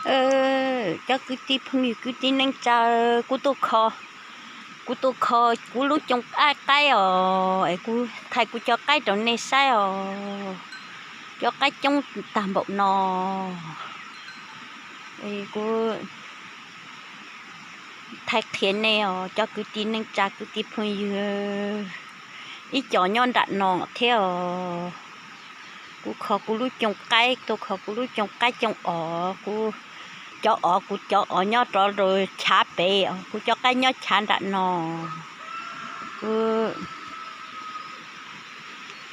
Cov kwv tij phooj ywg kwv tij neej tsa, kuv tuaj kho, kuv tuaj kho kuv lub cooj qaib os, es kuv thaij kuv cov qaib rau nej saib os. Cov qaib coob tag npaum no, kuv thaij qhia nej os cov kwv tij neej tsa kwv tij phooj ywg, ib co nyob nram no thiab os. Kuv kho kuv lub cooj qaib, tuaj kho kuv lub cooj qaib cooj os, kuv cov os, kuv cov os nyob rov rau chav pem os, kuv cov qaib nyob chav nram no. Kuv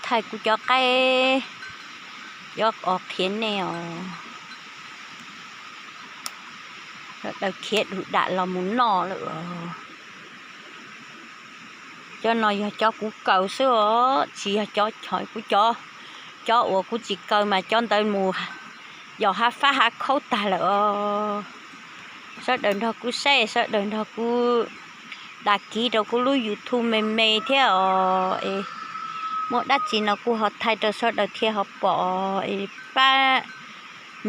thaij kuv cov qaib, cov os qhia nej os. Sawv daws khiav du dam los mus noj lawm os. Cov no yog cov kuv kaw xwb os, tsis yog cov, kuv cov, cov uas kuv tsis kaw mas cov ntawd mus yos hav fab hav khaub tag lawm os. Sawv daws nrog kuv saib, sawv daws nrog kuv dag kiv rau kuv lub YouTube me me thiab os. Es muaj dab tsi no kuv ho thaij rau sawv daws thiaj ho pom, es pab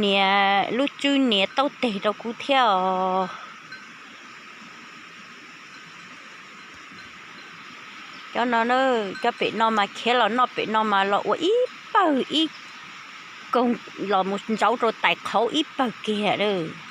nias lub tswb nias taub teg rau kuv thiab os. Cov no, cov pem no mas khiav los noj pem no mas los ua ib pawg ib koog los mus ntsauv rau tais qhauv ib pawg kiag lawm.